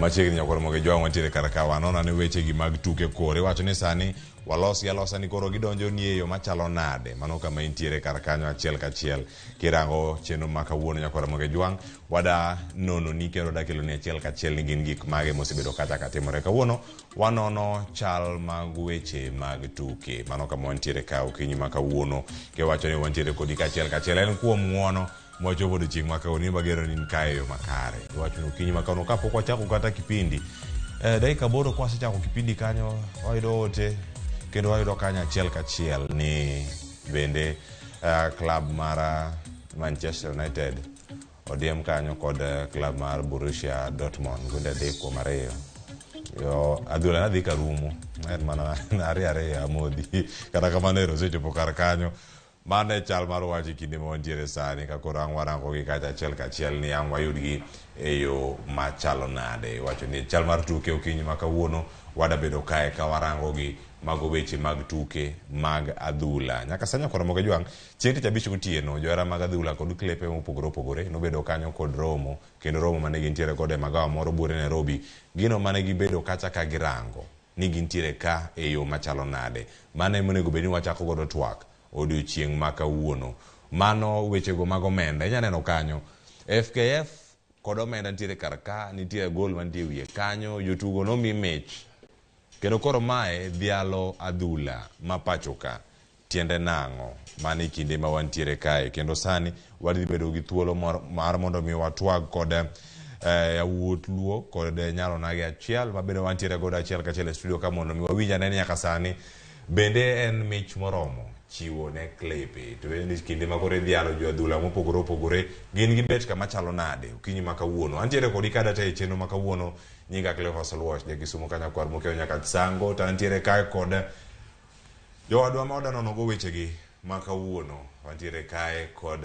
Machiegni nyakwar Moge Jwang' wantiere kar ka wanona ne wechegi mag tuke koro. Iwacho ni sani walosi alosa ni koro gidonjo ni e yo machalo nade. Mano kama intiere kar kanyo achiel kachiel. Kirango chenro ma kawuono nyakwar Moge Jwang' wada nono ni kendo wada kelo ni achiel kachiel ni gin gik mage mosebedo kacha katimore. Kawuono wanono chal mag weche mag tuke. Mano kama wantiere ka okinyi ma kawuono. Kiwacho ni wantiere kodi kachiel kachiel en kuom ng'uono mwachopo odiochieng' ma kawuono in bageno ni in kae e yo makare. Iwacho ni okinyi ma kawuono kapok wachako kata kipindi dakika aboro kwasechako kipindi kanyo wayudo ote kendo wayudo kanyo achiel kachiel ni bende club mar Manchester United odiem kanyo kod club mar Borussia Dortmund gonde 3-2. Yo adhula nadhi karumo en mana ariyo ariyo amodhi kata kamano ero osechopo kar kanyo. Mano e chal mar wach e kinde ma wantiere sani ka koro ang' warango gi kacha achiel kachiel ni ang' wayudgi e yo machalo nade. Iwacho ni chal mar tuke okinyi ma kawuono wadabedo kae ka warango gi mago weche mag tuke mag adhula. Nyaka sani nyakwar Ramogi Ajwang' chieng' tich abich gotieno johera mag adhula kod klepe mopogore opogore nobedo kanyo kod romo kendo romo mane gintiere godo e magawa moro buore Nairobi. Gino mane gibedo kacha ka girango ni gintiere ka e yo machalo nade. Mano ema onego bed ni wachako godo twak odiochieng' ma kawuono. Mano wechego mag omenda. Inya neno kanyo FKF kod omenda nitiere kar ka, nitie gol mantie wiye kanyo, jotugo nomi mich. Kendo koro mae dhialo adhula ma pacho ka. Tiende nang'o? Mano e kinde ma wantiere kae. Kendo sani wadhi bedo gi thuolo mar mondo mi watwag kod yawuot Luo kod Nyar Onagi achiel ma bende wantiere godo achiel kachiel e studio ka mondo mi wawinj ane ni nyaka sani bende en mich moromo chiwo ne klepe. To en ni kinde ma koro idhialo jo adhula mopogore opogore gin gibet kama chalo nade okinyi ma kawuono. Antiere kodi ka data e chenro ma kawuono nyinga Cleophas Oluoch ja Kisumo ka nyakwar Mokeyo nyaka Sango to antiere kae kod jowadwa ma wada nono go wechegi ma kawuono. Wantiere kae kod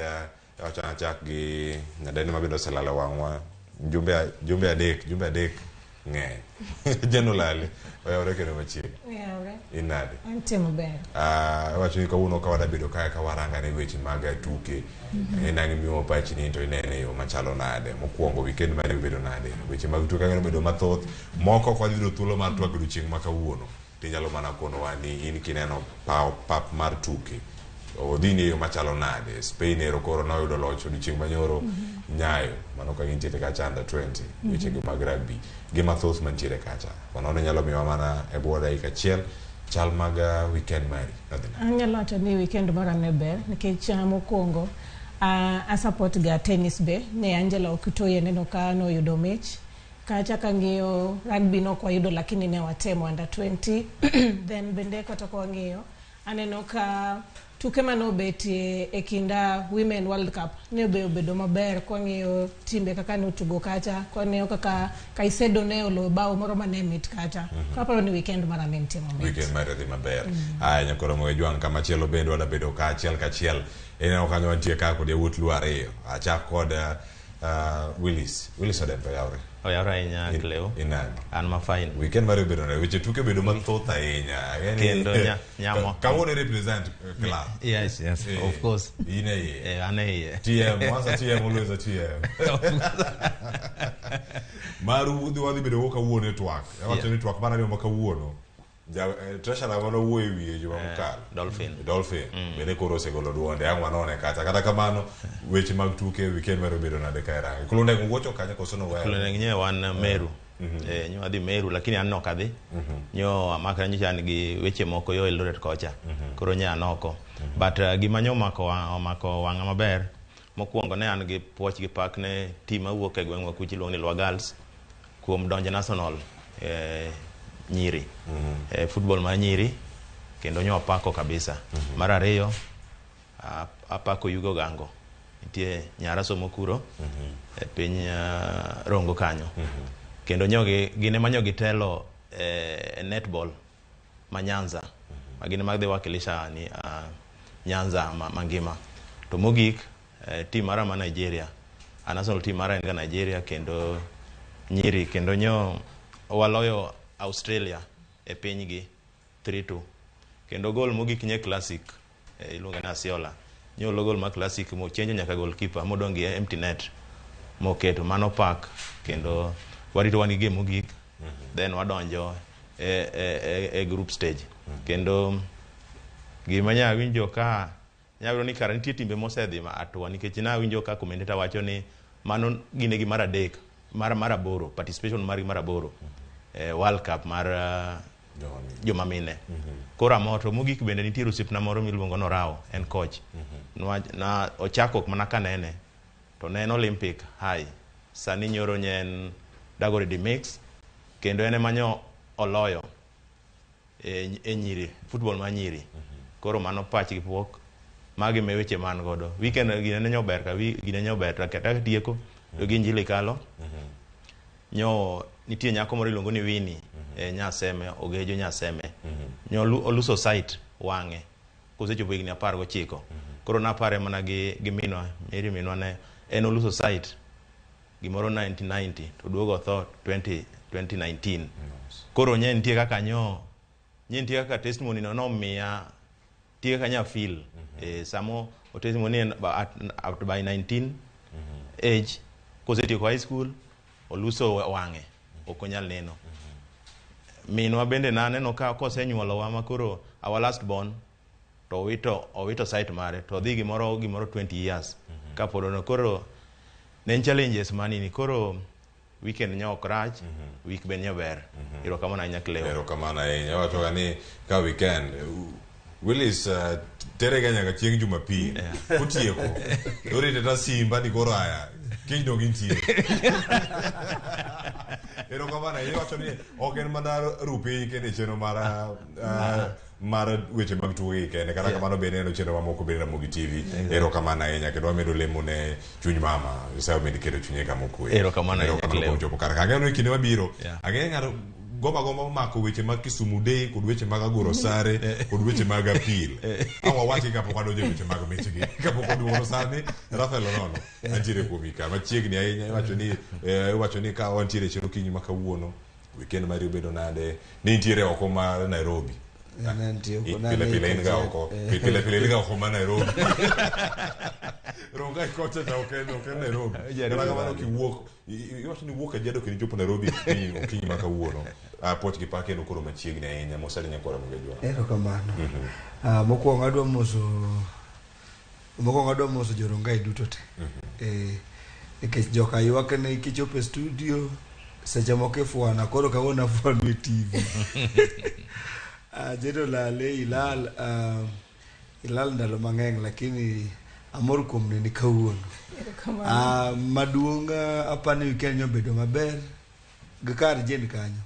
wachana chak gi nyadendi ma bende oselalo wang'wa jumbe jumbe adek jumbe adek ng'eny. Jane Olale oyawore kendo machiegni. Oyawore. In nade? Antie maber. Iwacho ni kawuono ka wada bedo kae ka waranga ne weche mag tuke. Mm -hmm. Ng'e pachi ni to inene e yo machalo nade. Mokwongo weekend mari obedo nade? Weche mag tuke ang'e obedo mathoth. Moko ok wadhi yudo thuolo mar twak odiochieng' ma kawuono. Tinyalo mana konowa ni in kineno paw pap mar tuke odhi ni e yo machalo nade. Spain ero koro noyudo loch odiochieng' manyoro nyayo mano ka gintiere kacha under 20 weche go mag rugby gi mathoth mantiere kacha. Mano nyalo miyowa mana e bwo dakika achiel chal mag weekend mari nodhi nade? Anyalo wacho ni weekend mara ne ber nikech mokwongo a support ga tennis be ne Angela Okutoyi aneno ka noyudo mich. Kacha kang'iyo rugby nok wayudo lakini ne watemo under 20 then bende kata ka wang'iyo aneno ka tuke mane obetie e kind Women World Cup ne be obedo maber kwang'iyo timbe kaka notugo kacha kwang'iyo kaka Caicedo ne oloyo bao moro mane mit kacha. Koro aparo ni weekend mara ne nitie mamit. Weekend mari odhi maber. Aya nyakoro Moge Jwang' kamachielo bende wada bedo ka achiel kachiel. Ineno kanyo wantie ka kod yawuot Luo ariyo. Achak kod Willis. Willis Odembo oyawre. Oyawre ahinya Cleo. Inani. An ma fine. Weekend mari obedo nade? Weche tuke obedo mathoth ahinya. Yaani, Kendo nyamo. Kawuono represent club. Yes, yes, of course. In e iye. An e iye. TM, once a TM, always a TM. Maru udhi wadhi bedo go kawuono e twak. Awacho ni twak mar ariyo ma kawuono. Ja, treasurer mane owuoyo e wiye juma mokalo. Dolphin. Dolphin. Bende koro osegolo duonde. Ang' wanone kacha. Kata kamano, weche mag tuke weekend mar obedo nade ka irange. Kulundeng wuocho kanyo koso noweyo? Kulundeng nyo wan Meru. Nyo adhi Meru lakini an nok adhi. Nyo amakra nyocha an gi weche moko yo Eldoret kocha. Koro nyo an oko. But gima nyo omako omako wang'a maber, mokwongo ne an gi puoch gi pak ne team mawuok e gweng'wa kucha iluongo ni Lwa Girls kuom donjo national nyiri. Football mar nyiri kendo nyo apako kabisa. Mar ariyo apako Yugo Gango. Nitie nyara somo kuro e piny Rongo kanyo. Kendo nyo gi gin ema nyo gitelo e netball ma Nyanza. Ma gin ema dhi wakilisha ni Nyanza mangima. To mogik team mara ma Nigeria. A national team mara en ga Nigeria kendo nyiri kendo nyo waloyo Australia e pinygi 3-2. Kendo gol mogik nye classic iluonge ni Asiola. Nyo gol ma classic mochenjo nyaka goalkeeper modong' gi empty net moketo mano pak kendo Warito wan gi game mogik, then wadonjo e group stage. Kendo gima nya winjo ka nyalo ni kara nitie timbe mosedhi ma atua, nikech nawinjo ka commentator wacho ni mano gine gi mar adek mar aboro, participation margi mar aboro World Cup mar joma mine. Koro amor. To mogik bende nitie osiepna moro miluongo ni Orao, en coach. Na ochako mana kanene to ne en Olympic High, sani nyoro nye en Dagoretti Mix, kendo en ema nyo oloyo e nyiri, football mar nyiri. Koro mano pachgi pok magi me weche man godo. Weekend gine ne nyo ber ka gine nyo ber to kata tieko to gi Injili kalo nyo nitie nyako moro iluongo ni Winnie Nyaseme, ogejo Nyaseme, nyo oluso sight wang'e kosechopo higni 19. Koro napare mana gi minwa Mary. Minwa ne en oluso sight gimoro 1990 to duogo otho 20 2019. Koro nye nitie kaka nyo nye nitie kaka testimony no nomiya, nitie kaka nya feel samo o testimony en at by 19 age, kosetieko high school, oluso wang'e, ok onyal neno. Minwa bende naneno ka kosenyuolowa ma koro our last born to owito sight mare, to odhi gimoro 20 years kapod ono. Koro ne en challenges manini. Koro weekend nyo ok rach, week be nyo ber. Erokamano ahinya, Cleo. Erokamano ahinya. Wachoga ni ka weekend Willis terega nyaka chieng' Jumapil. Kotieko orite ta simba ni koro aya kiny dong intie. Erokamano ahinya. Iwacho ni ok en mana ru piny kende e chenro mar weche mag tuke kende, kata kamano bende en chenro mamoko bende Ramogi TV. Erokamano ahinya, kendo wamedo lemo ne chuny mama, Nyasaye omed keto chunye kama okwe. Erokamano ahinya, Erokamano Cleo. kuom chopo kar ka. Ang'eyo ni kinde mabiro ang'eyo ng'ato gomba gomba mako weche mag Kisumu Day kod weche mag Agoro Sare kod weche mag apil. Ang' wawachi kapok wadonjo e weche mag michgi. Kapok waduogo sani, Rafael Onono, antiere kuomi ka machiegni ahinya. Iwacho ni ka wantiere e chenro kinyi ma kawuono, weekend mari obedo nade? Ni intiere oko mar Nairobi. Nitie oko. Pile pile in ga oko. Pile pile in ga oko mar Nairobi. Rongai kocha cha ok en Nairobi. Kata kamano kiwuok iwacho ni wuok Kajiado kendo ichopo Nairobi okinyi ma kawuono. Poch gi pak kendo koro machiegni ahinya. Mosani nyakwara Mugejwa. Erokamano. Mokwongo adwa moso jorongai duto te. Nikech joka ywak ni kichopo e studio seche moko ifwana, koro kawuono afwano e TV. Jedo lale ilal, ilal ndalo mang'eny, lakini amor kuom neni kawuono. Erokamano. Maduong' apani weekend nyobedo maber gi kar Jane kanyo.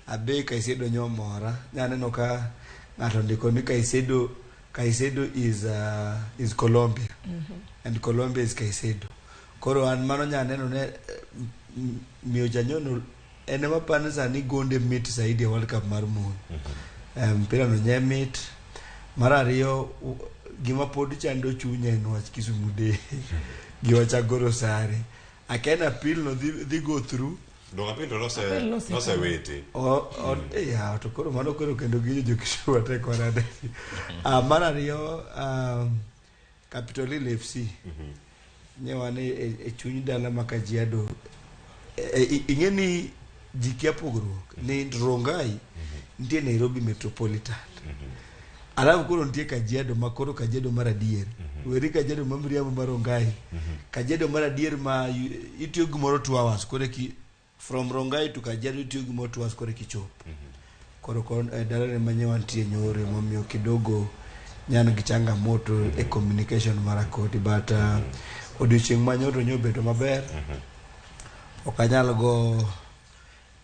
Abe Kaisedo nyomora. Nyaneno ka ng'ato ndiko ni Kaisedo is Colombia and Colombia is Kaisedo. Koro an mano nyaneno ne miyo cha nyono en ema apani sani gonde mit zaidi e World Cup mar mon. Mpira no nye mit. Mar ariyo, gima pod chando chunya en wach Kisumu Day gi wach Agoro Sare. Akia ni appeal no dhi go through. Dong apil to Apil nosewete. nosewiti. O, ya, to koro mano koro kendo ginyo jo Kisumu tek wanade. Mar ariyo, Capital Hill FC ne wan e chuny dala ma Kajiado. Ing'e ni ji kia pogruok ni Rongai nitie Nairobi Metropolitan, alafu koro nitie Kajiado ma koro Kajiado mar adier. Weri Kajiado ma miriambo mar Rongai, Kajiado mar adier ma itiyo gimoro 2 hours koro ki from Rongai to Kajiado itiyo gimoro 2 hours koro kichopo. Koro kon dalane manye wantie nyore momiyo kidogo nyan gi changamoto e communication mara kodi, but odiochieng' ma nyoro nyobedo maber. Ok anyal go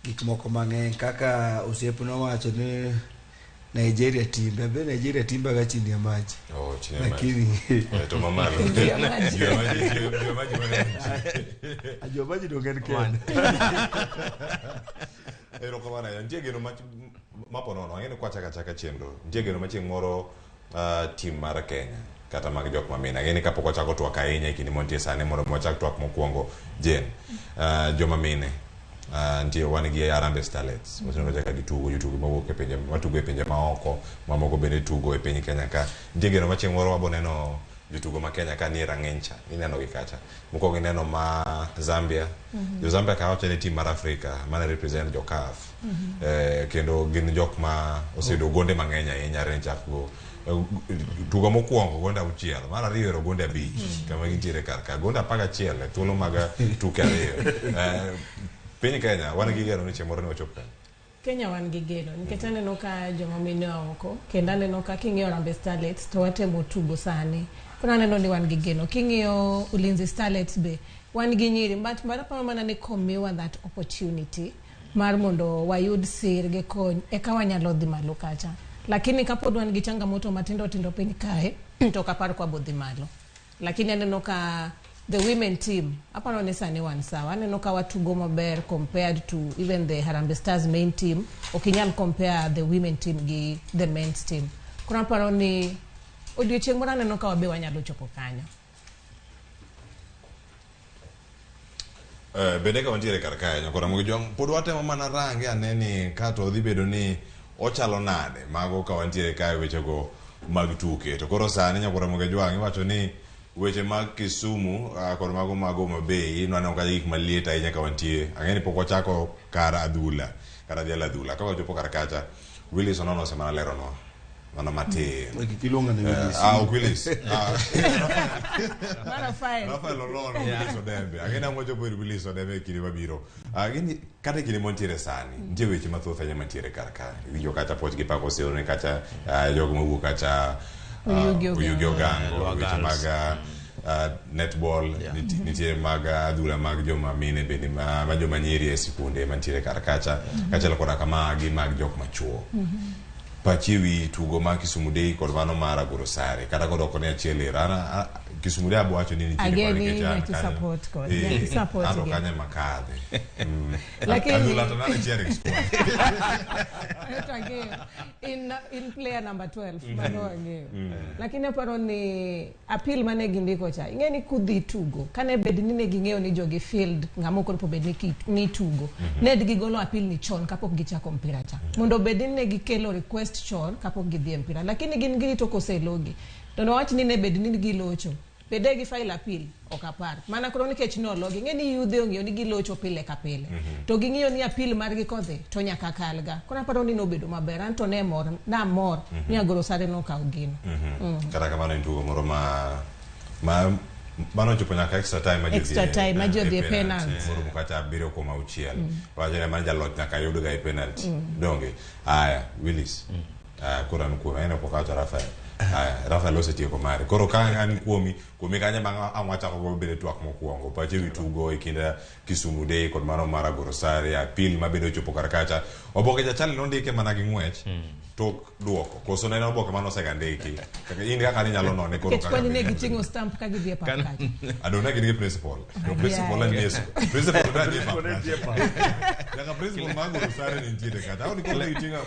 gik moko mang'eny kaka osiepna owacho ni Nigeria timbe abe Nigeria timbe ga chini ya maji. Oh, chini ya maji. Lakini To mamalo. Juu ya maji. Juu ya maji, juu ya maji mang'eny. Juu ya maji donge en kende. Erokamano ahinya. Nitie geno mapo nono. Ang'e ni kwachako achaka chenro. Nitie geno ma chieng' moro tim mar Kenya kata mag jok mamine. Ang'e ni kapok wachako twak ahinya e kinde mantie sani mondo mi wachak twak mokwongo Jane. Joma mine. Nitie wan gi Harambee Starlets. Waseneno kaka gitugo jotugo mawuok e pinje matugo e pinje maoko, mamoko bende tugo e piny Kenya ka. Nitie geno ma chieng' moro wabo neno Jotugo ma Kenya ka nie rang'iny cha, ineno gi kacha. Mokwongo ineno ma Zambia. Jo Zambia ka wacho ni team mar Africa mane represent jo CAF. Kendo gin jok ma oseyudo gonde mang'eny ahinya are chak go. Tugo mokwongo gonde 6, mar ariyo ero gonde 5, kama gintiere kar ka. Gonde 11 e thuolo mag tuke 2. Piny Kenya wan gi geno ni chieng' moro ne wachop kanyo. Kenya wan gi geno nikech aneno ka joma mine oko kendo aneno ka king'iyo Harambee Starlets to watemo tugo sani. Koro aneno ni wan gi geno. King'iyo Ulinzi Starlets be wan gi nyiri but aparo mana ni komiwa that opportunity mar mondo wayud sir gi kony eka wanyalo dhi malo kacha. Lakini kapod wan gi changamoto matindo tindo piny kae to ok apar kwa bodhi malo. Lakini aneno ka the women team aparo ni sani wan sawa. Aneno ka watugo maber compared to even the Harambee Stars main team. Ok inyal compare the women team gi the men's team. Koro aparo ni odiochieng' moro aneno ka wabe wanyalo chopo kanyo. Bende ka wantiere kar kae nyakora Ramogi Jwang' pod watemo mana range ane ni kato dhi bedo ni ochalo nade mago ka wantiere kae wechego mag tuke. To koro sani nyakora Ramogi Jwang' iwacho ni weche mag Kisumu kod mago mag Homa Bay nwaneno ka gik maliet ahinya ka wantie. Ang'e ni pok wachako kar adhula, kar adhial adhula. Ka wachopo kar kacha, Willis Onono osemana leronwa mana matin. Kik iluonga ni Willis. Ok Willis. Rafael. Rafael Onono, Willis Odembe. Ang'e ni ang' wachopo ir Willis Odembe e kinde mabiro. Ang'e kata e kinde mantiere sani, nitie weche mathoth ahinya mantiere kar ka. Iwinjo kacha poch gi pako osewore kacha, jogo mawuok kacha, Oyugi Ogango. Oyugi Ogango, weche Girls. mag netball, nitie mag adhula mag joma mine bende ma joma nyiri e sikunde mantiere kar kacha, kaachiel koda kama gi mag jok machuo. Pachi ewi tugo mar Kisumu Day kod mano mar Agoro Sare, kata kodoko ni achiel ero. An Kisumu Day abo wacho ni nitiere Ageni kod nikech an nyaka kanyo. support kod, nyaka support An to gi. kanyo ema kadhe. Lakini Adhula to nane cheering squad. To ang'eyo. In player number 12, mano ang'eyo. Lakini aparo ni appeal mane gindiko cha, ing'e ni kudhi tugo, kane bed ni ne ging'eyo ni jogi field ng'ama ok orepo bed ni tugo, ne gigolo appeal ni chon kapok gichako mpira cha. Mondo bed ni ne gikelo request chon kapok gidhi e mpira, lakini gin girito koselogi. To nowach ni ne bed ni gilocho. Bede gi file appeal, ok apar. Mana koro nikech nologi, ing'e ni yudhe ong'eyo ni gilocho pile ka pile. To ging'iyo ni appeal margi kodhi, to nyaka kalga. Koro aparo ni nobedo maber, an to ne mor, namor ni Agoro Sare nokawo gino. Kata kamano en tugo moro ma mano ochopo nyaka extra time ma ji Extra odhi e- time ma ji odhi e e penalty. penalty. Moromo kata 7.6. Wacho ni mano jaloch nyaka yud ga e penalty. Donge? Aya, Willis. Koro an kuome, aneno pok awacho Rafael. Aya, Rafael osetieko mare. Koro ka an kuomi, kuomi kanyo ma ang' wachako go bende twak mokwongo. Pache wi tugo e kind Kisumu Day kod mano mar Agoro Sare, appeal ma bende ochopo kar kacha. Oboke jachal nondike mana gi ng'wech tok duoko. Koso ne en oboke mane osega ndiki. Kaka in kaka ninyalo none koro Nikech kaka kwani ne bende. giting'o stamp ka gidhi e pap kacha. Adona gin gi principal. To principal en Yesu. Principal ne nitie pap Ne nitie kacha. pap. Nyaka principal mar Agoro Sare ne nitiere kacha. Awoni koro ne giting'o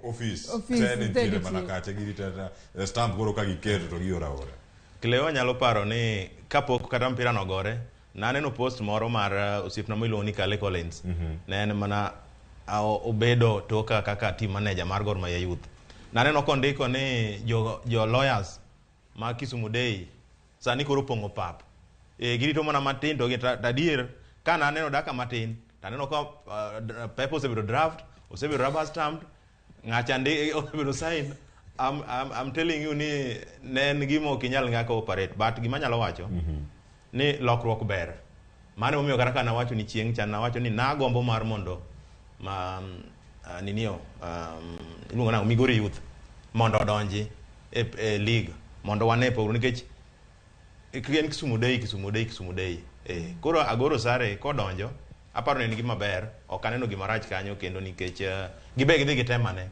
office. Office, Te ne nitiere te mana giting'o. kacha. Girito ata stamp koro ka giketo to gioro aora. Cleo anyalo paro ni kapok kata mpira nogore, naneno post moro mar osiepna miluongo ni Kale Collins. Ne en mana obedo toka kaka team manager mar Gor Mahia Youth. Naneno kondiko ni jo lawyers ma Kisumu Day sani koro opong'o pap. Girito mana matin to adier ka naneno daka matin taneno ka paper osebedo draft, osebedo rubber stamped, ng'acha ndi osebedo signed. I'm telling you ni ne en gima ok inyal ng'aka operate, but gima anyalo wacho ni lokruok ber. Mano emomiyo kata ka nawacho ni chieng' cha nawacho ni nagombo mar mondo ma ninio iluongo nang'o Migori Youth mondo odonji e league mondo wane pogruok nikech en Kisumu Day, Kisumu Day, Kisumu Day. Koro Agoro Sare kodonjo aparo ni en gima ber, ok aneno gima rach kanyo kendo nikech gibe gidhi gitemane.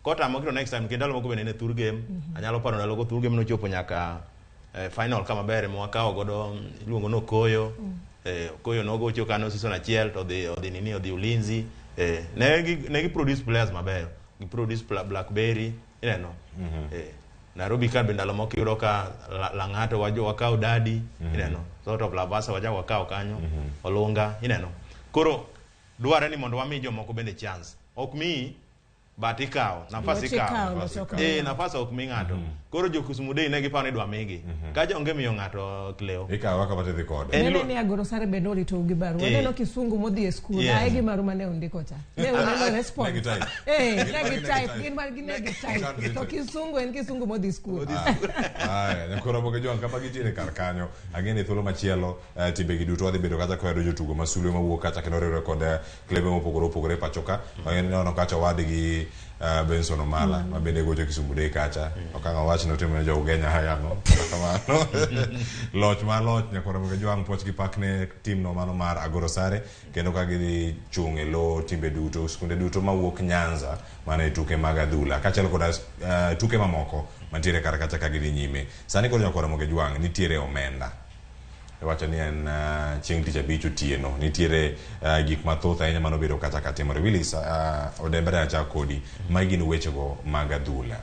Kotamo kendo next time kendo ndalo moko bende ne thur game, anyalo paro ndalo go thur game nochopo nyaka final kama ber ema wakawo godo iluongo ni Okoyo. Okoyo nogocho kanyo season achiel to odhi nini odhi Ulinzi. Ne gi produce players mabeyo. Gi produce Blackberry, ineno. Nairobi ka be ndalo moko iyudo ka Lang'ato wakawo Dadi, ineno. Sort of Lavasa wachako wakawo kanyo, Olunga, ineno. Koro dwarre ni mondo wami jomoko bende chance. Ok miyi But ikawo nafas Loch ikawo. ikawo, Nafas loch ok ikawo. mi Eh, ng'ato. nafas ok mi ng'ato. Koro jo Kisumu Day ne giparo ni idwa migi. Kacha onge miyo ng'ato Cleo. Ikawo kaka tidhi kode. En Nene lu- ni Agoro Sare be norito gi barua. Eh. Neno Kisungu modhi e skul. Yes. Ae gi maru mane ondiko cha. Ne uneno response. Ne gitype. Eh, Gin ne margi ne gitype. gitype. Gin margi ne gitype. Handwritten. To Kisungu en Kisungu modhi skul. Aya, nyakoro moke jwang' kama gintiere kar kanyo. Ang'e ni thuolo machielo timbe gi duto wadhi bedo kacha kwayudo jotugo ma sulwe mawuok kacha kendo riwre kod klebe mopogore opogore e pacho ka. Ang'e ni nono kacha owadgi Benson Omala ma bende gocho Kisumu Day kacha. Ok ang' awach ni otimo ne jo Ugenya hayang'o. Kata kamano. Loch ma loch nyakoro moke jwang' puoch gi pak ne tim no mano mar Agoro Sare kendo ka gidhi chung' e lo timbe duto skunde duto mawuok Nyanza mana e tuke mag adhula kaachiel koda tuke mamoko mantiere kar kacha ka gidhi nyime. Sani koro nyakwar Ramogi Jwang' nitiere omenda. Iwacho ni en chieng' tich abich otieno. Nitiere gik mathoth ahinya manobedo kacha ka timore. Willis, odembere achak kodi. Magi gin wechego mag adhula.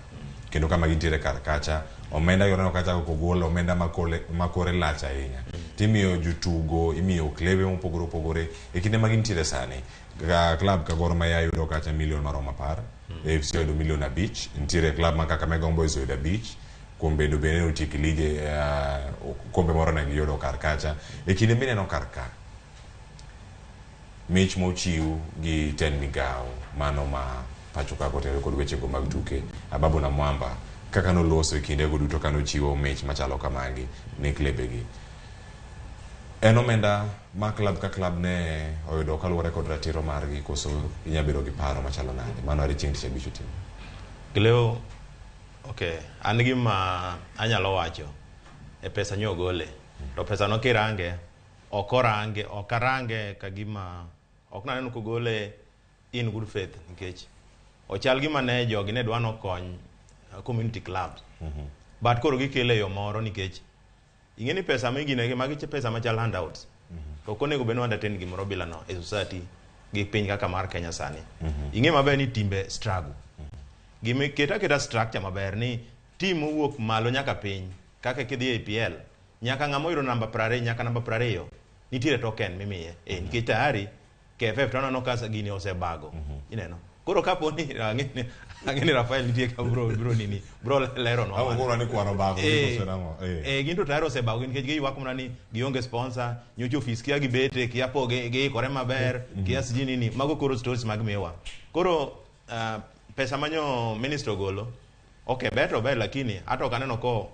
Kendo kama gintiere kar kacha, omenda yoneno kacha kogol omenda makore lach ahinya. Timiyo jotugo, imiyo klebe mopogore opogore. E kinde ma gintiere sani, ka club ka Gor Mahia yudo kacha milion maromo 10, AFC oyudo milion 5, nitiere club ma Kakamega Homeboyz oyudo 5, kuom bedo bende otieko lige kombe moro ne giyudo kar kacha. E kinde mineno kar ka, mich mochiw gi tend migawo mano ma pacho ka kotenore kod wechego mag tuke, Ababu Namwamba, kaka noloso e kindego duto kanochiwo mich machalo kamagi ne klebegi. En omenda ma club ka club ne oyudo kaluwore kod ratiro margi koso inya bedo gi paro machalo nade? Mano ari chieng' tich abich otieno. Cleo, okay, an gima anyalo wacho e pesa nyo ogole. To pesa no kirange, ok orange, ok arange ka gima ok naneno kogole in good faith nikech ochal gima ne jogi ne dwa nokony community clubs. But koro gikele e yo moro nikech ing'e ni pesa miginegi magi pesa machal handouts. To ok onego bed ni entertain gimoro bila no e society gi piny kaka mar Kenya sani. Ing'e maber ni timbe struggle. Gima keta keta structure maber ni team mowuok malo nyaka piny kaka kidhi e EPL nyaka ng'ama oyudo namba 20 nyaka namba 20 nitiere token mimiye nikech tayari KFF to aneno ka gini osebago ineno koro kapo ni ang'e ni Rafael nitie ka bro nini bro leronwa Ago koro ni kwano bago koso nang'o? Gin to tayari osebago nikech giywak mana ni gionge sponsor nyocha ofis kia gibete kia po giikore maber kia sijui nini mago koro stories mag miwa koro pesa manyo minister ogolo okay ber to ber lakini hata ok aneno ko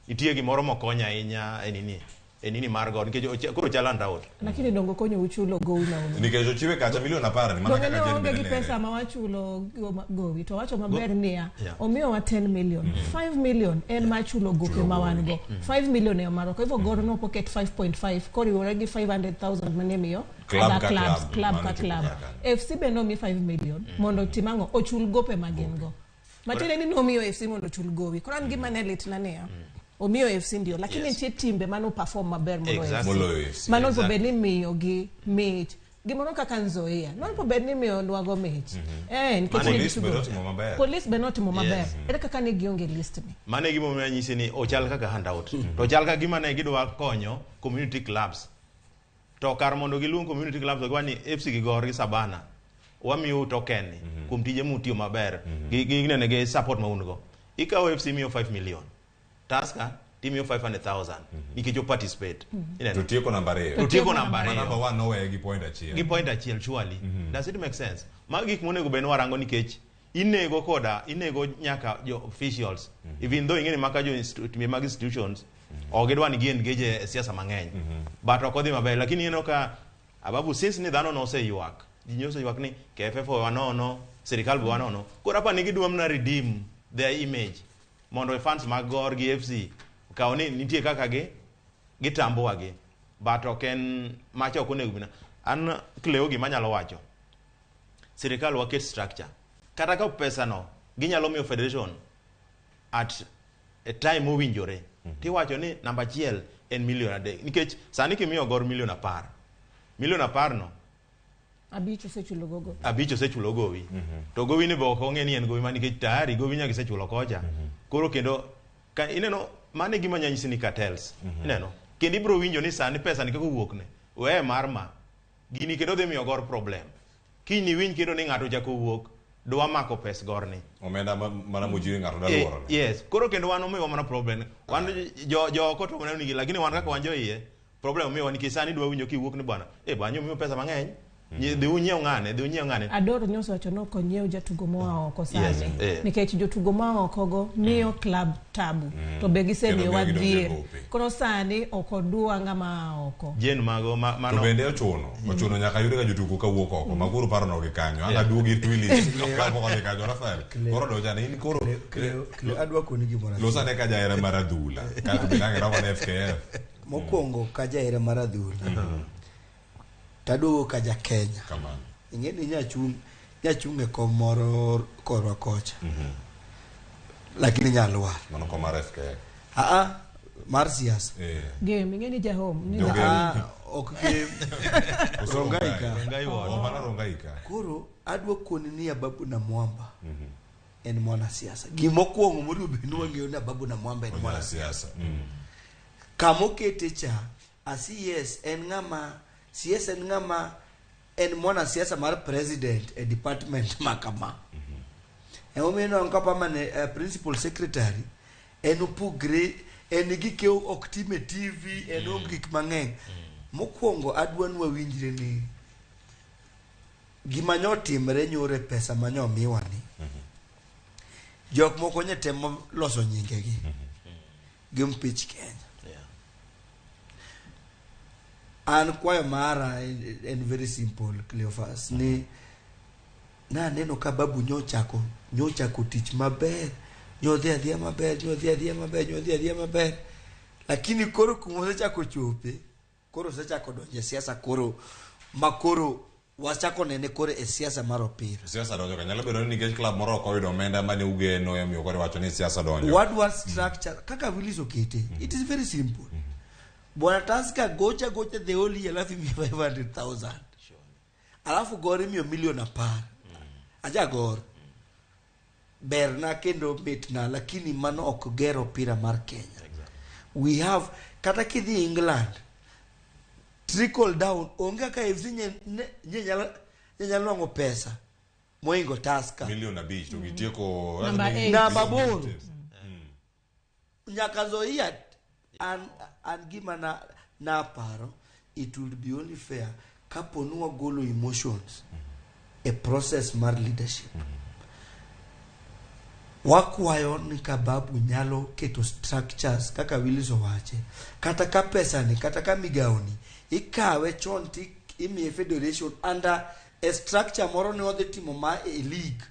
nitie gimoro mokonyo ahinya e nini e nini mar God nikech koro chal handout Lakini dongo konyo uchulo gowi na uno. Nikech ochiwe kacha milion 10 ni mana Donge kaka ne Jen waonge bende gi nene. pesa ma wachulo gowi to wacho maber niya Yeah. omiyowa 10 million 5 million en mar chulo gope ma wan go 5 million e marwa kwa hivyo Gor no pocket 5.5 koriwore gi 500,000 mane miyo Club other ka clubs, club, club mano ka chopo club kaka. FC be nomi 5 million mondo otim ang'o ochul gope ma gin go matiende ni nomiyo FC mondo ochul gowi koro an gima ne litna niya omiyo FC ndio lakini Yes. nitie timbe mano perform maber moloyo Exactly. FC Moloyo FC. mano Exactly. bed ni miyo gi mich gimoro kaka Nzoia nopo bed ni miyo nwago mich nikech ne Police be gitugo. notimo maber. Police be notimo maber Yes. ere kaka ne gionge list ni mano e gimomiyo anyisi ni ochal kaka handout to ochal ka gima ne gidwa konyo community clubs to kar mondo giluong community clubs to giwacho ni FC gi Gor gi Sabana wamiyou token ni kuom tije mutiyo maber gi ginene gi support ma un go ikawo FC miyo 5 million Tusker timiyo 500,000 nikech o participate Ineno? To tieko namba 2. To tieko namba Ma 2 namba 1 noweye gi point achiel. gi point achiel surely does it make sense mago gik monego bed ni warango nikech inego koda inego nyaka jo officials even though ing'e ni maka jo timbe mag institutions ok gidwa ni gi engage e siasa mang'eny but ok odhi maber lakini ineno ka ababu since ni dhano noseywak ji noseyuak ni KFF owewa nono sirikal be wanono koro apa ni gidwa mana redeem their image mondo fans mag Gor gi FC okaw ni nitie kaka gi gitambowa gi but ok en macha ok onego bina an Cleo gima anyalo wacho sirikal waket structure kata ka pesa no ginyalo miyo federation at a time mowinjore tiwacho ni namba achiel en milion 3 nikech sani kimiyo Gor milion 10 milion 10 no 5 osechulo gogo 5 osechulo gowi to gowi ni be ok ong'e ni en gowi ma nikech tayari gowi nyaka gisechulo kocha koro kendo ka ineno mano e gima nyanyisi ni cartels ineno kendo ibiro winjo ni sani pesa ni kaka owuok ne weye mar ma gini kendo dhi miyo Gor problem kiny niwinj kendo ni ng'ato ochako owuok Dwa mako pes gorni. Omenda mana mochiwe ng'ato daluoro ni. Yes, koro kendo wan omiwa mana problem. Wan jo oko to waneno nigi, lakini wan kaka wan jo iye, problem omiwa nikech sani dwa winjo kiwuok ni bwana, bwana omiwa pesa mang'eny. Dhi unyiew ng'ane, dhi unyiew ng'ane. Ador nyoso wacho ni ok onyiew jatugo moa oko Yes, sani. eh. Nikech jotugo moa oko go miyo club tabu. To be gisemiyowa Kendo miyo gidonjo e dhier. gope. Koro sani ok odwa ng'ama aa oko. Jen mago To mano bende ochuno nyaka yude ga jotugo kawuok oko ma koro paro no gi kanyo anga duogi Twillis kapok odhi kanyo Rafael koro donjane in koro Cleo, adwa koni gimoro achiel. losane ka jahera mar adhula kato bende ang' iromo ne FKF. Mokwongo ka jahera mar adhula taduogo ka ja Kenya. Kamano. Ing'e ni nyachung' e kom moro korwa kocha, lakini nyalwar. Mano kom mar FKF. Aa, mar siasa. Game, ing'e ni jahome. Ni Jo ja- game. Ah, ok game. Koso Rongai ka. Rongai ward. Oh, mano Rongai ka. Koro adwa koni ni Ababu na Mwamba en mwanasiasa. Gimokwongo monego bed ni wang'eyo ni Ababu na Mwamba en mwanasiasa. Mwanasiasa. Kamokete cha a CS en ng'ama CS en ng'ama en mwanasiasa mar president e department ma kama. Emomiyo inwang'o ka permanent principal secretary en opogre, en gike ok tim e TV, en onge gik mang'eny. Mokwongo adwa ni wawinjre ni gima nyotimre nyoro e pesa manyomiwa ni jok moko nye temo loso nyingegi gi mpich Kenya. An kwayo mara en very simple, Cleophas, ni naneno ka babu nyochako tich maber, nyodhi adhiya maber, nyodhi adhiya maber, nyodhi adhiya maber, lakini koro kuma osechako chope, koro osechako donjo e siasa, koro ma koro wachako nene koro e siasa mar opira. Siasa donjo ka nyalo bedo ni nikech club moro ok oyudo omenda mane ugeno emomiyo koro iwacho ni siasa donjo. Wadwa structure kaka Willis okete. It is very simple. Bwana Tusker gocha gocha the whole year, alafu imiyo 500,000, alafu Gor imiyo milion 10. Aja Gor berna kendo mitna, lakini mano ok ger opira mar Kenya. We have kata kidhi England, trickle down onge kaka FC nye nyalo nwang'o pesa moingo Tusker. Milion 5 to gitieko Number eight. Namba aboro. Nyaka Zoia an gima na naparo, it would be only fair kapo ni wagolo emotions e process mar leadership. Wakwayo ni ka babu nyalo keto structures kaka Willis owache, kata ka pesa ni kata ka migawo ni ikawe chon ti imiye federation under a structure moro ni odhi timo ma e league,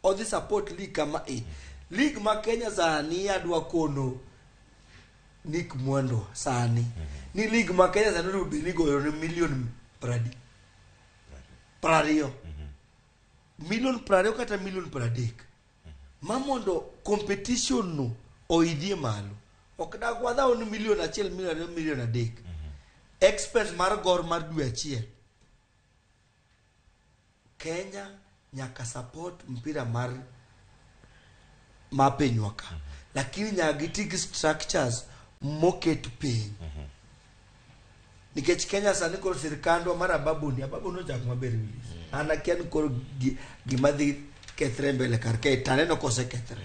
odhi support league kama e league ma Kenya sani. Adwa kono Nick Mwendwa sani ni league ma Kenya sani onego bed ni goyo ne milion 20, milion 20 kata milion 30 ma mondo competition no oidhie malo. Ok dag wadhaw ni milion 1, milion 2, milion 3 expense mar Gor mar dwe achiel. Kenya nyaka support mpira mar ma pinywa ka, lakini nyaka giti gi structures moket piny, nikech Kenya sani koro sirikandwa mar Ababu ni, Ababu nochako maber, Willis. An akia ni koro gima dhi kethre mbele kar kae taneno kosekethre.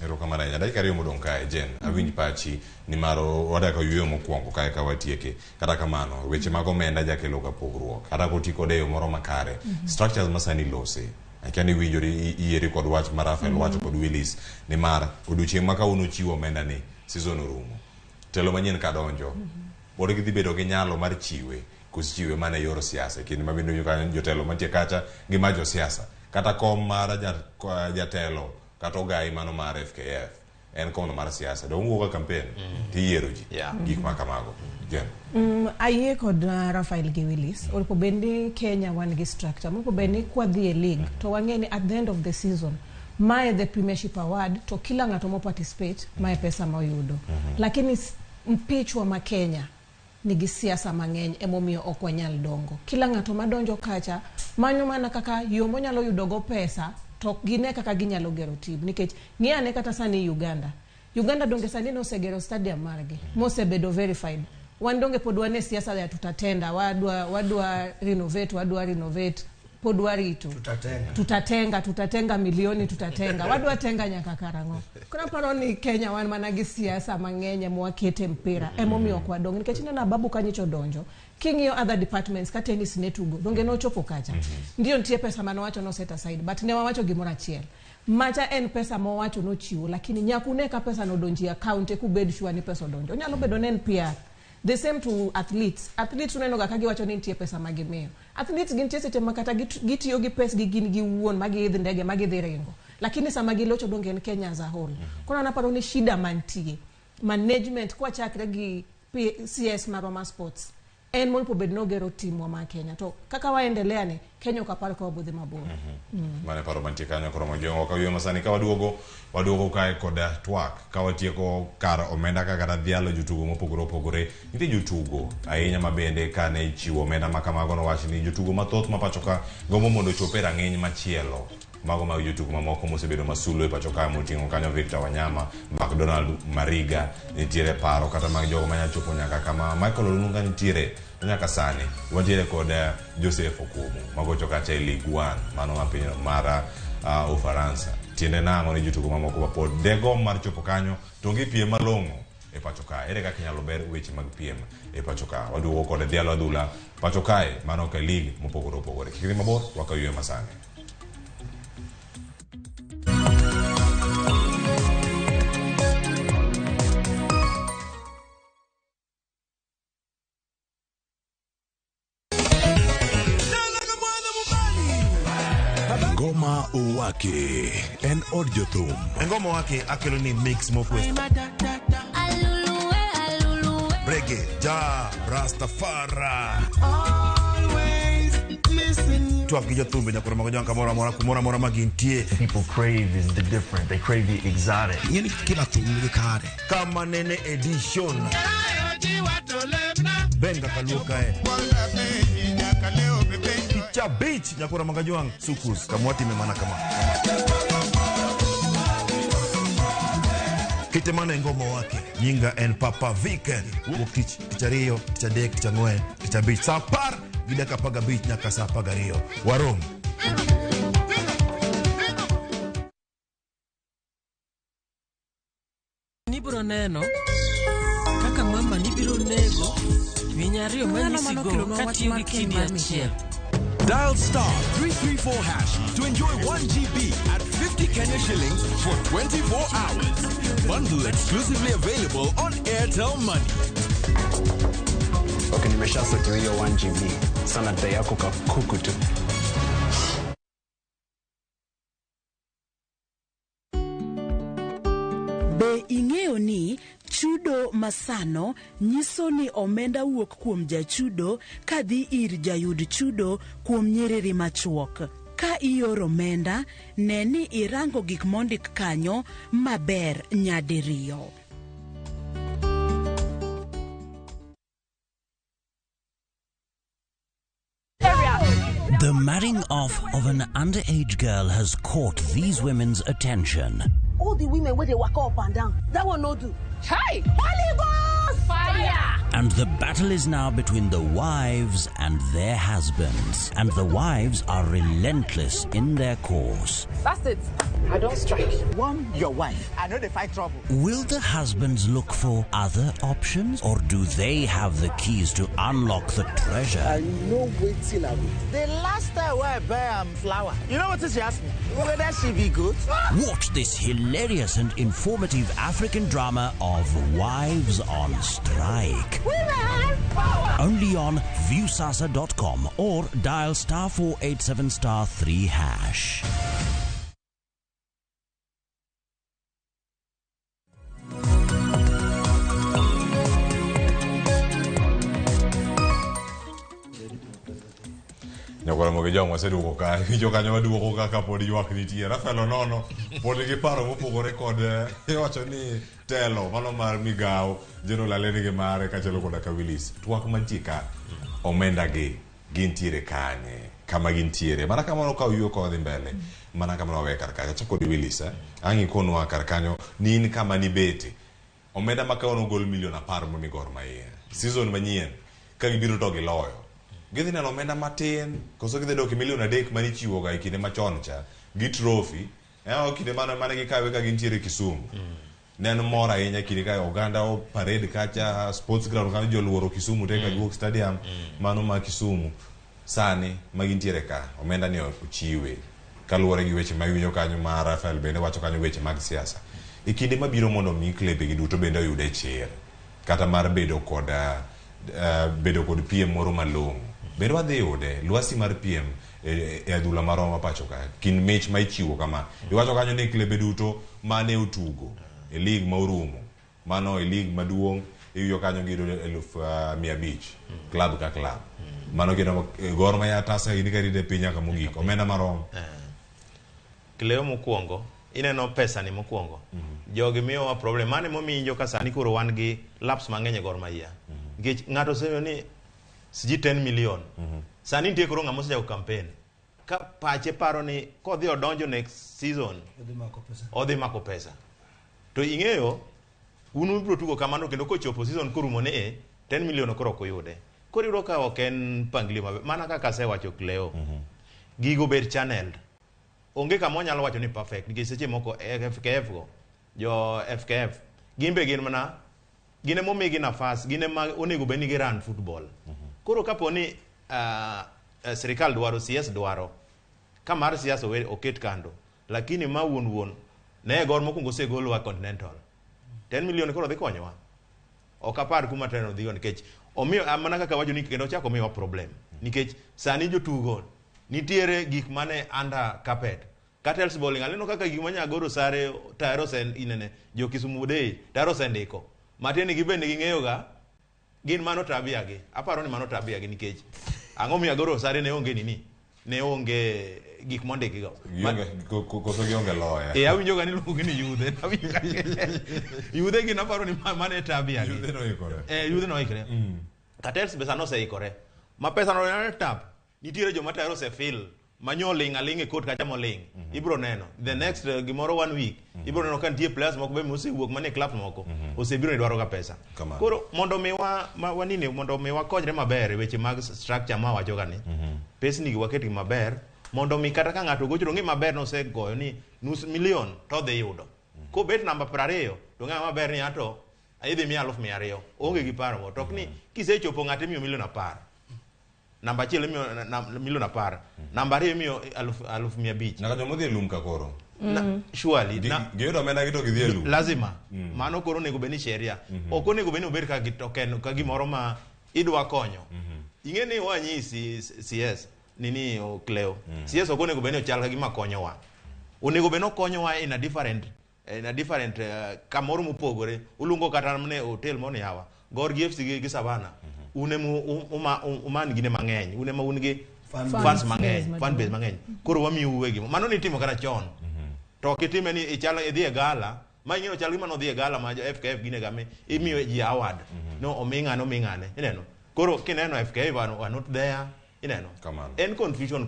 Erokamano ahinya. Dakika 2 modong' kae, Jen, awinj pachi nimar wadaka yueyo mokwongo kae ka watieke. Kata kamano, weche mag omenda jakelo ga pogruok. Kata koti kode e yo moro makare. Structures ma sani lose. Akia ni winjori iyieri kod wach ma Rafael wacho kod Willis nimar odiochieng' ma kawuono chiwo omenda ni season orumo. Telo manyien ka donjo. Pod gidhi bedo gi nyalo mar chiwe koso chiwe mana e yor siasa e kinde ma bende ka jotelo mantie kacha gi ma josiasa kata kom mar jatelo kata ogai mano mar FKF en komno mar siasa dong wuok e campaign tiyiero ji gik ma kamago. Jen. Ayie kod Rafael gi Willis. Onego bed ni Kenya wan gi structure. Monego bed ni kwadhi e league to wang'e ni at the end of the season mae the premiership award to kila ng'ato mo participate mae pesa moyudo. Lakini mpichwa ma Kenya nigi siasa mang'eny emomiyo ok wanyal dongo. Kila ng'ato madonjo kacha manyo mana kaka yo monyalo yudogo pesa to ok gine kaka ginyalo gero team, nikech ng'i ane kata sani Uganda. Uganda donge sani nosegero stadium margi mosebedo verified. Wan donge pod wan e siasa ya tutatenda, wadwa renovate, wadwa renovate. Pod warito. Tutatenga. Tutatenga, tutatenga milioni, tutatenga. Wadwa tenga nyaka karang'o? Koro aparo ni Kenya wan mana gi siasa mang'eny emwakete mpira. Emomiyo ok wadong. Nikech ineno Ababu kanyicho donjo. King'iyo other departments ka tennis ne tugo, donge nochopo kacha. Ndiyo nitie pesa manowacho no set aside, but ne wawacho gimoro achiel. Macha en pesa mowacho nochiwo, lakini nyaka une ka pesa nodonji e account eka ubed sure ni pesa odonjo. Onyalo bedo ne en PR. The same to athletes. Athletes uneno ga ka giwacho ni nitie pesa ma gimiyo. Athletes gintie seche ma kata gitiyo gi pesgi gin giwuon ma giidh ndege ma gidhi ringo. Lakini sama gilocho donge en Kenya as a whole. Koro an aparo ni shida mantie, management kwachakre gi CS marwa ma sports, en monego bed nogero timwa ma Kenya. To kaka waendelea ni, Kenya ok apar ka wabodhi mabor. Mane paro mantie kanyo koro mojongo ka wiyo masani ka waduogo waduogo kae kod twak ka watieko kar omenda ka kata dhialo jotugo mopogore opogore. Nitie jotugo ahinya ma bende kane ichiwo omenda ma kamago nowach ni jotugo mathoth ma pacho ka gombo mondo ochop e rang'iny machielo. Mago mag jotugo mamoko mosebedo masulo e pacho ka moting'o kanyo Victor Wanyama, McDonald Mariga, nitiere paro kata mag jogo manyalo chopo nyaka kama Michael Olunga nitiere nyaka sani. Wantiere kod Joseph Okumu magocho kacha e Ligue 1 mano ma piny mar Ufaransa. Tiende nang'o ni jotugo mamoko ma pod degomb mar chopo kanyo to onge piem malong'o e pacho ka. Ere kaka inyalo ber weche mag piem e pacho ka? Waduogo kod dhialo adhula pacho kae mano ka league mopogore opogore. Kik idhi mabor, wakayueyo masani. Ngoma Owake en od jothum. Ngoma Owake akelo ni mix mokwe. Reggae, ja, Rastafari. Twak gi jothumbe nyaka romo gi kamoro amora kumoro amora ma gintie. People crave is the different. They crave the exotic. Ing'eni kila thum nigi kare. Kama nene edition. Benga kaluo kae. Picha beach nyakura magajuang sukus kamwati memana kama. Kitemane ngoma wake nyinga en Papa Vic wuok tich tich ariyo tich adek tich ang'wen tich abich saa apar gi dakika apar gabich nyaka saa apar gariyo warom. Nibiro neno kaka mama nibiro nego winy ariyo Mano manyisigo mano kelonwa wach katiyo mar gi keny kidi mar achiel. Michelle. Dial star 334 hash to enjoy 1 GB at 50 Kenya shillings for 24 hours. Bundle exclusively available on Airtel Money. Okay, nimeshasort hiyo 1 GB. Sana dai yako kakuku tu. Be ing'eyo ni chudo masano nyiso ni omenda wuok kuom jachudo kadhi ir jayud chudo kuom nyiriri machuok. Ka ioro omenda, ne ni irango gik mondik kanyo maber nyadiriyo. The marrying off of an underage girl has caught these women's attention. All the women where they walk up and down, that one no do. Hey! Holy Ghost! Fire! And the battle is now between the wives and their husbands. And the wives are relentless in their course. That's it. I don't strike. One, your wife. I know they fight trouble. Will the husbands look for other options, or do they have the keys to unlock the treasure? I know waiting I will. The last time where I buy flour, you know what she asked me? Whether she be good? Watch this hilarious and informative African drama of Wives on Strike. Women power! Only on viewsasa.com or dial star 487 star 3 hash. Nyakwara mogi jong waseduogo ka winjo kanyo waduogo ka kapod ywak nitie. Rafael Onono pod nigi paro mopogore kod iwacho ni telo mano mar migawo General Ale nigi mare kaachiel koda ka Willis. Twak mantie ka omenda gi gintiere kanye kama gintiere mana kamano ka oyuo ka wadhi mbele mana kamano wawe kar kacha chako kod Willis ang' ikonwa kar kanyo ni in kama nibete omenda ma kawuono ogol milion 10 momi Gor Mahia season manyien ka gibiro to giloyo Gidhi neno omenda matin koso gidhi dok e milion 3 mane ichiwoga e kinde machon cha gi trophy. Kinde mane gikawe ka gintiere Kisumu. Ne en mor ahinya kinde ka oganda o parade kacha sports ground kanyo joluoro Kisumu te ka giwuok stadium mano ma Kisumu. Sani ma gintiere ka omenda ni ochiwe kaluwore gi weche ma iwinjo kanyo ma Rafael bende wacho kanyo weche mag siasa. E kinde mabiro mondo mi klebe gi duto bende oyude chir kata mar bedo kod piem moro malong'o. Bende wadhi yude lwasi mar piem e adhula marwa ma pacho ka kind mich ma ichiwo kama. Iwacho kanyo ni klebe duto mane otugo e league ma orumo mano e league maduong' iwinjo kanyo giyudo 500,000 club ka club. Mano kendo Gor Mahia Tusker gini karite piny nyaka mogik omenda marom. Kleo mokwongo ineno pesa ni mokwongo. Jogi miyowa problem mane momiyo ka sani koro wan gi laps mang'eny e Gor Mahia. Nikech ng'ato oseng'eyo ni siji 10 million. Sani nitie koro ng'ama osechako campaign. Ka pache paro ni kodhi odonjo next season odhi mako pesa. To ing'eyo un ubiro tugo kamano kendo kochopo season korumo ni 10 million koro ok uyude. Koro iyudo ka ok en mpangilio maber. Mana kaka asewacho Cleo. Gigo bed channeled. Onge kama wanyalo wacho ni perfect nikech seche moko FKF go jo FKF gin be gin mana gin ema omigi nafas gin ema onego bed ni gi run football. Koro kapo ni sirikal dwaro CS dwaro ka mar siasa oket kando lakini ma wuon ne Gor mokwongo osegolwa Continental 10 million koro dhi konyowa. Ok apar kuma teno dhigo nikech omiyo mana kaka wacho ni kendo ochako miyowa problem nikech sani jotugo nitiere gik mane under carpet. Cartels bowling aneno kaka gik ma Nyagoro sare tayari inene jo Kisumu Day tayari osendiko. Matiende gi bende ging'eyo ga gin mano tabia gi. Aparo ni mano tabia gi nikech ang'o miyo Agoro sare ne onge nini? Ne onge gik mondiki go. Koso gionge loya. Awinjo ga ni iluongo ni yudhe. Yudhe gin aparo ni mane tabia gi. Yudhe noikore. Yudhe noikore. Cartels be sano oseikore. Ma pesa no tap. Nitiere joma tayari osefil manyo ling aling e court kacha moling. Ibro neno the next gimoro 1 week ibro neno ka nitie players moko be mosewuok mane club moko osebiro ni dwaro ga pesa. Koro mondo mi wanini mondo mi wakonyre maber e weche mag structure ma wacho ga ni pesni gi waketgi maber mondo mi kata ka ng'ato gocho to ng'e maber nosegoyo ni nus milion to dhi yudo. Kobet namba 20 to ng'e maber ni ato idhi miya 200,000 onge gi paro mo. To ok ni kisechopo ng'ato imiyo milion 10. Namba 1 imiyo milion 10. Namba 2 imiyo 500,000. Nyaka joma odhi e lum ka koro. Surely giyudo omenda gi to gidhi e lum. Lazima. Mano koro onego bed ni sheria. Ok onego bed ni obed ka token ka gimoro ma idwa konyo. Ing'e ni wanyisi CS nini Cleo. CS ok onego bed ni ochal ka gima konyowa. Onego bed ni okonyowa in a different kamoro mopogore. Uluongo kata ne hotel moro ni yawa. Gor gi FC gi Savana. Une uman gine mang'eny. Une ma un gi fans mang'eny, fan base mang'eny. Koro wamiyo uwegi. Mano nitimo kata chon. To ok itime ni ichalo idhi e gala, ma ing'eyo chal gima nodhi e gala ma jo FKF gine game, imiyo ji award. No omi ng'ane, omi ng'ane. Ineno. Koro kineno FKF are not there. Ineno. Kamano. En confusion.